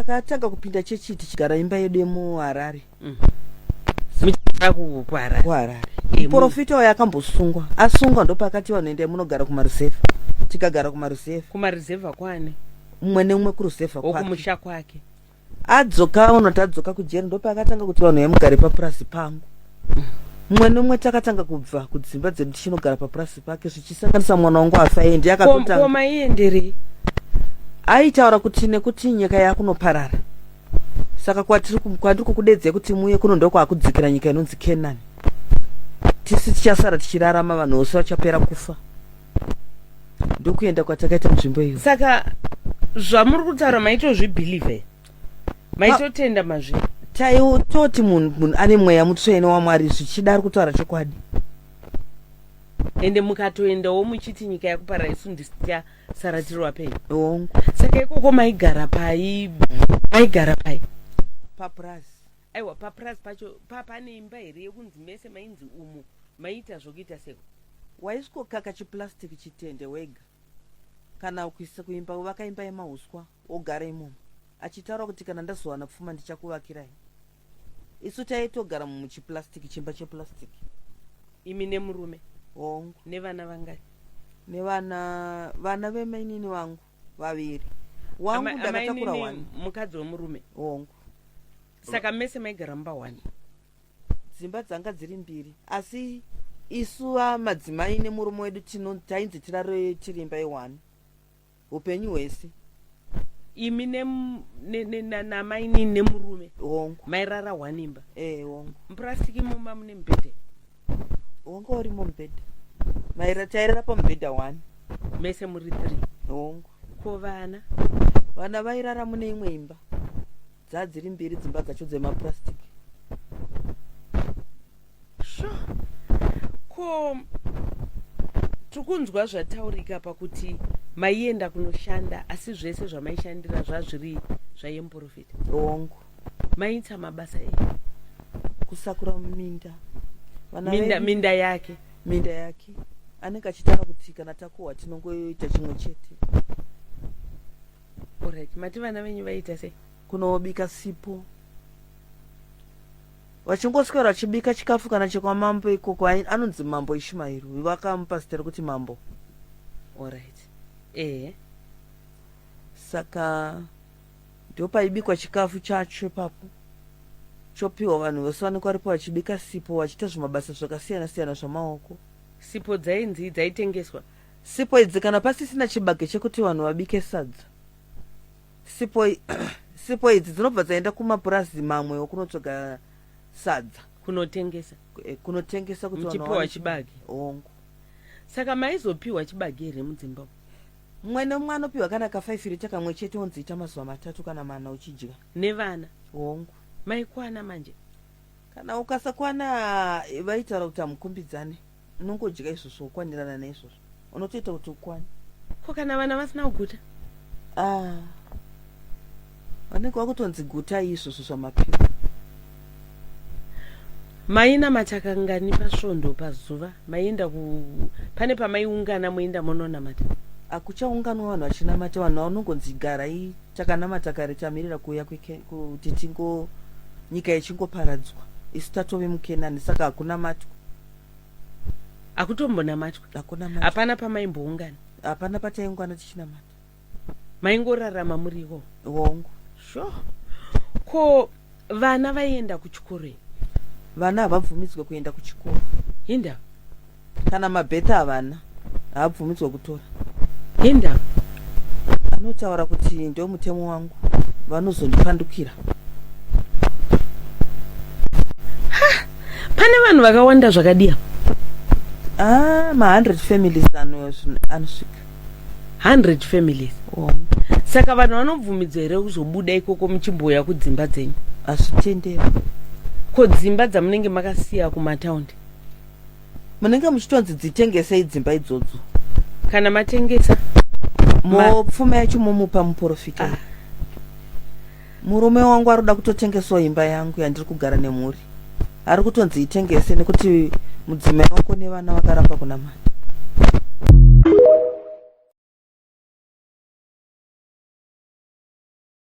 Takatanga kupinda chechi tichigara imba yedu yemuHarare. Muchigara kuHarare? KuHarare. Muprofita uyo akambosungwa. Asungwa ndopakati vanhu endai munogara kumaruzevha. Tikagara kumaruzevha. Kumaruzevha kwani? Mumwe nemumwe kuruzevha kwake. Kumusha kwake. Adzoka unoti adzoka kujeri ndopakatanga kuti vanhu vemugare papurasi pangu. Mumwe nemumwe takatanga kubva kudzimba dzedu tichinogara papurasi pake zvichisanganisa mwana wangu afa iye ndiye akatotanga. Ko maienderei? Aitaura kuti nekuti nyika yakunoparara. Saka kwatiri kwandiri kukudedzai kuti muuye kuno ndokwakudzikira nyika inonzi Kenani. Tisi tichasara tichirarama vanhu vose vachapera kufa. Ndokuenda kwatakaita nzvimbo iyo. Saka zvamuri kutaura maitozvibhilivhe? Maitotenda mazviri? Taitoti munhu munhu ane mweya mutsvene waMwari zvichida ari kutaura chokwadi. Ende mukatoendawo muchiti nyika yakuparara isu ndisu tichasara tiri vapenyu. Hongu. Saka ikoko maigara pai? Maigara pai? Papurazi. Aiwa papurazi pacho pane imba here yekunzi mese mainzi umu maiita zvokuita seko? Waisvikokaka chiplastic chitende wega kana kuisa kuimba kuvaka imba yemahuswa wogara imomo achitaura kuti kana ndazowana pfuma ndichakuvakirai. Isu taitogara muchiplastic chimba cheplastic. Imi nemurume? Hongu. Nevana vangani? Nevana vana vemainini vangu vaviri. Wangu ndakatakura one. Mukadzi wemurume? Hongu. Saka mese maigara mumba one? Dzimba dzanga dziri mbiri asi isu madzimai nemurume wedu tino tainzi tirare tiri imba yeone upenyu hwese. Imi namainini nemurume? Hongu. Mairara one imba? Eh, hongu. Mupurasitiki muma mune mubhedha? Wanga urimo mubhedha. Maira tairara pamubhedha one. Mese muri 3? Hongu. Ko vana? Vana vairara mune imwe imba. Dzadziri mbiri dzimba dzacho dzemapurasitiki. Sho. Ko tiri kunzwa zvataurika pakuti maienda kunoshanda asi zvese zvamaishandira zvazviri zvayemuprofita. Hongu. Maiita mabasa ei? Kusakura muminda. Vana minda, vedu, minda yake. Minda yake. Anenge achitaura kuti kana takohwa tinongoita chimwe chete. Alright, mati vana venyu vaiita sei? Kunobika sipo. Vachingoswera vachibika chikafu kana chekwamambo ikoko anonzi Mambo Ishumairi vakamupa zita rekuti Mambo. Alright. Ehe. Saka ndopaibikwa chikafu chacho ipapo chopiwa vanhu vose vanenge varipo vachibika sipo vachiita zvimabasa zvakasiyana siyana zvamaoko. Sipo dzainzi dzaitengeswa? Sipo idzi kana pasisina chibage chekuti vanhu vabike sadza sipo sipo idzi dzinobva dzaenda kumapurazi mamwe okunotsvaga sadza. Kunotengesa. Kunotengesa kuti vanhu Muchipiwa vawane chibage. Hongu. Saka maizopiwa chibage here mudzimba umu? Mumwe nemumwe anopiwa kana ka 5 rita kamwe chete onzi ita mazuva matatu kana mana uchidya. Nevana? Hongu. Maikwana manje? Kana ukasakwana vaitaura kuti hamukumbidzane. Unongodya izvozvo wokwanirana neizvozvo. Unotoita kuti ukwane. Ko kana vana vasina kuguta? Ah. Vanenge vakutonzi gutai izvozvo zvamapiwa. Mainamata kangani pasvondo pazuva? Maienda ku pane pamaiungana moenda mononamata? Hakuchaunganwa vanhu vachinamata vanhu vanongonzi garai takanamata kare tamirira kuuya kuti tingo nyika ichingoparadzwa isu tatove muKenani saka hakunamatwa. Hakutombonamatwa. Hakunamatwa. Hapana pamaimboungana. Hapana pataiungana tichinamata. Maingorarama muriko? Hongu. Sure. Ko vana vaienda kuchikoro here? Vana havabvumidzwe kuenda kuchikoro. Hindava? Kana mabheta havana, havabvumidzwe kutora. Hindava? Anotaura kuti ndo mutemo wangu, vanozondipandukira. Ha! Pane vanhu vakawanda zvakadiya? Ah, ma 100 families anosvika. 100 families? Oh. Saka vanhu vanobvumidzwa here kuzobuda ikoko muchimbouya kudzimba dzenyu? Hazvitenderwi. Ko dzimba dzamunenge makasiya kumataundi? Munenge muchitonzi dzitengesei dzimba idzodzo. Kana matengesa mopfuma yacho momupa muprofita. Ah. Murume wangu ari kuda kutotengesawo imba yangu yandiri kugara nemhuri. Ari kutonzi itengese nekuti mudzimai wako nevana vakaramba kunamata.